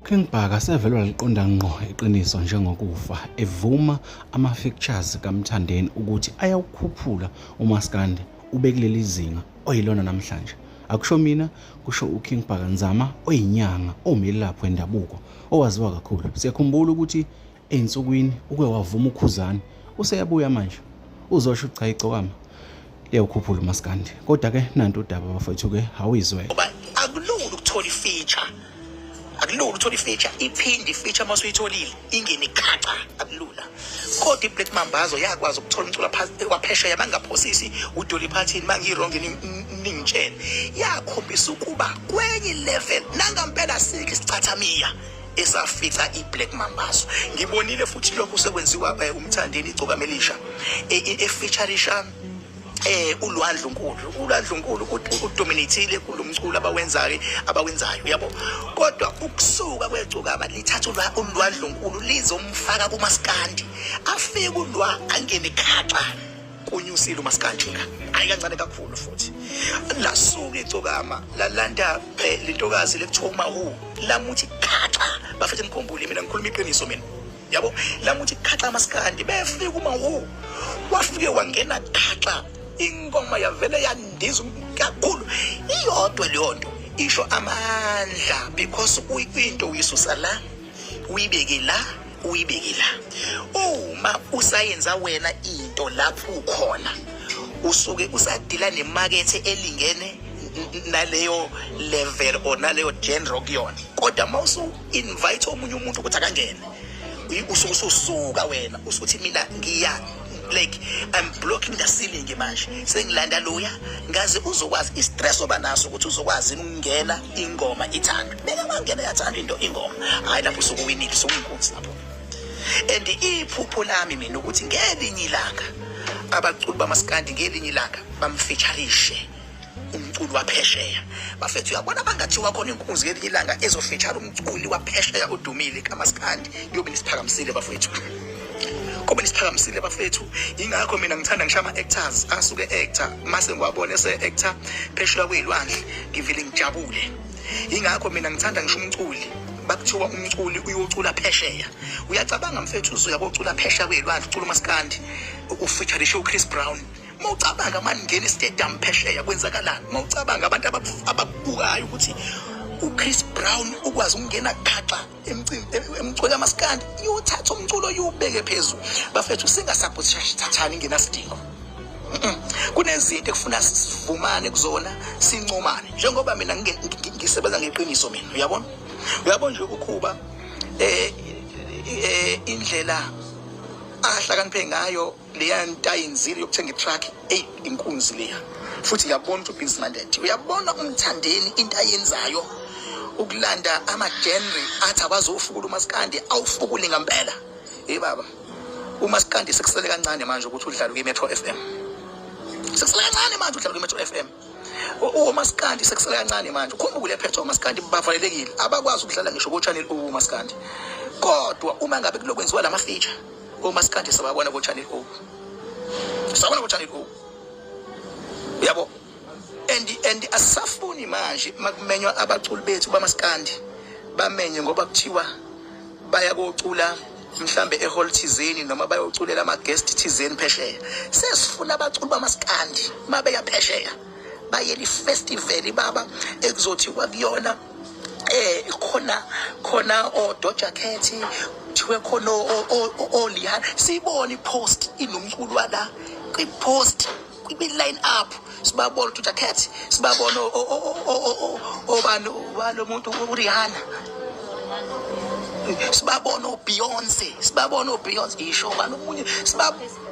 King Bhaka sevele waliqonda ngqo iqiniso njengokufa evuma ama-features kaMthandeni ukuthi ayawukhuphula umaskandi ube kuleli zinga oyilona namhlanje. Akusho mina, kusho uKing Bhaka Nzama oyinyanga owumelaphi wendabuko owaziwa kakhulu. Siyakhumbula ukuthi ey'nsukwini uke wavuma uKhuzani useyabuya manje uzosho cha igcokama liyawukhuphula umaskandi. Kodwa-ke nantu udaba bafowethu-ke awuyizwele. Ngoba akulula ukuthola i-feature, akulula ukuthola i-feature, iphinde i-feature uma usuyitholile ingene khaxa, akulula. Kodwa i-Black Mambazo yakwazi ukuthola umculo waphesheya, bangaphosisi uDolly Parton, mangi-wrong ningitshele. Yakhombisa ukuba kwenye level, nangampela asikho isicathamiya esafica i-Black Mambazo. Ngibonile futhi lokhu sekwenziwa uMthandeni igcokama elisha efeatureisha uLwandlunkulu. ULwandlunkulu udominatile kulomculo abawenzayo abawenzayo uyabo, kodwa ukusuka kwegcokama lithatha uLwandlunkulu lizomfaka kumaskandi, afike ulwa angene khaxa kunyusile umaskandi la, hayi kancane kakhulu. Futhi lasuka igcokama lalanda lentokazi lekuthiwa uMahu, lamuthi khaxa. Bafethu nikhumbule mina ngikhuluma iqiniso mina, yabo, lamuthi khaxa amaskandi. Befika uMahu wafike wangena khaxa, ingoma yavele yandiza kakhulu iyodwa. Leyo nto isho amandla because into uyisusa la uyibeke la uyibeke la. Uma usayenza wena into lapho ukhona, usuke usadila nemakethe elingene naleyo level or naleyo genre kuyona, kodwa uma usu-invite omunye umuntu ukuthi akangene, usuke ususuka wena usuthi mina ngiya like I'm blocking the ceiling manje, sengilanda loya ngaze uzokwazi i-stress oba naso ukuthi uzokwazi ukungena ingoma ithandwe. Beke wangena yathanda into ingoma, hhayi lapho usuke uwinile, usuke uyinkunzi lapho. And iphupho lami mina ukuthi ngelinye ilanga abaculi bamaskandi ngelinye ilanga bamfeaturishe umculi waphesheya. Bafethu, uyabona bangathiwa khona inkunzi ngelinye ilanga ezofeature umculi waphesheya odumile kamaskandi, kuyobe nisiphakamisile bafethu, kube nisiphakamisile bafethu. Ingakho mina ngithanda ngisho ama-actors asuke actor, mase ngiwabona ese-actor phesheya kwey'lwandle ngivele ngijabule. Ingakho mina ngithanda ngisho umculi bakuthiwa umculi uyocula phesheya. Uyacabanga mfethu, uzoya kocula phesheya kwey'lwandle, ucula umaskandi, ufeaturishe uChris Brown. Uma ucabanga mani ngena istadium phesheya kwenzakalani? Uma ucabanga abantu abakubukayo ukuthi uChris Brown ukwazi ukungena khaxa emculweni kamaskandi, iyothatha umculo iwubeke phezulu. Bafethu, singasapothathani ngenasidingo. Kunezinto ekufuna sivumane kuzona, sincomane, njengoba mina ngisebenza ngeqiniso mina. Uyabona, uyabona nje ukhuba indlela ahlakaniphe ngayo leya nto ayenzile yokuthenga i-truck, eyi inkunzi leya. Futhi ngiyabona ukuthi u-business minded. Uyabona uMthandeni into ayenzayo ukulanda ama-genre athi abazofukula umaskandi, awufukule ngempela. Hey baba, umaskandi sekusele kancane manje ukuthi udlale kwi-Metro FM, sekusele kancane manje udlale kwi-Metro FM umaskandi, sekusele kancane manje. Ukhumbule phethe umaskandi bavalelekile, abakwazi ukudlala ngisho ko-Channel O umaskandi, kodwa uma ngabe kulokwenziwa lama feature omaskandi sababona ko-Channel O, sabona ko-Channel O, uyabo. And asisafuni manje makumenywa abaculi bethu bamaskandi bamenye ngoba kuthiwa baya kocula mhlambe ehall thizeni noma bayoculela ama-guest thizeni phesheya. Sesifuna abaculi bamaskandi mabeya phesheya bayela ifestival baba ekuzothiwa kuyona khona khona o Doja Cat, kuthiwe khona oLiana, siyibone ipost inomculo wala kwi-post kwi-line up, sibabona uDoja Cat, sibabona obani balo muntu uRihanna, sibabona oBeyonce, sibabona oBeyonce, isho bani omunye,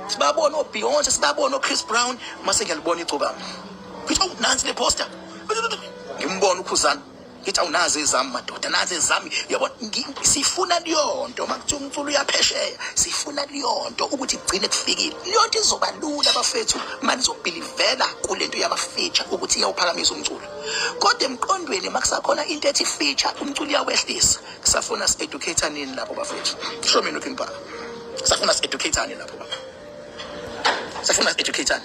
sibabona oBeyonce, sibabona oChris Brown. Mase ngiyalibona igcokama, ngithi awu nansi le poster, ngimbona uKhuzani, ngithi awu nazi ezami madoda, nazi ezami. Uyabona, sifuna leyo nto. Uma kuthiwa umculo uyaphesheya, sifuna leyo nto ukuthi kugcine kufikile. Leyo nto izoba lula bafethu uma nizobhilivela kule nto yama-feature ukuthi iyawuphakamisa umculo, kodwa emqondweni uma kusakhona into ethi feature umculo iyawehlisa, kusafuna si-educate nini lapho bafethu? Sho mina uKing Bhaka, safuna si-educate lapho baba, safuna si-educate.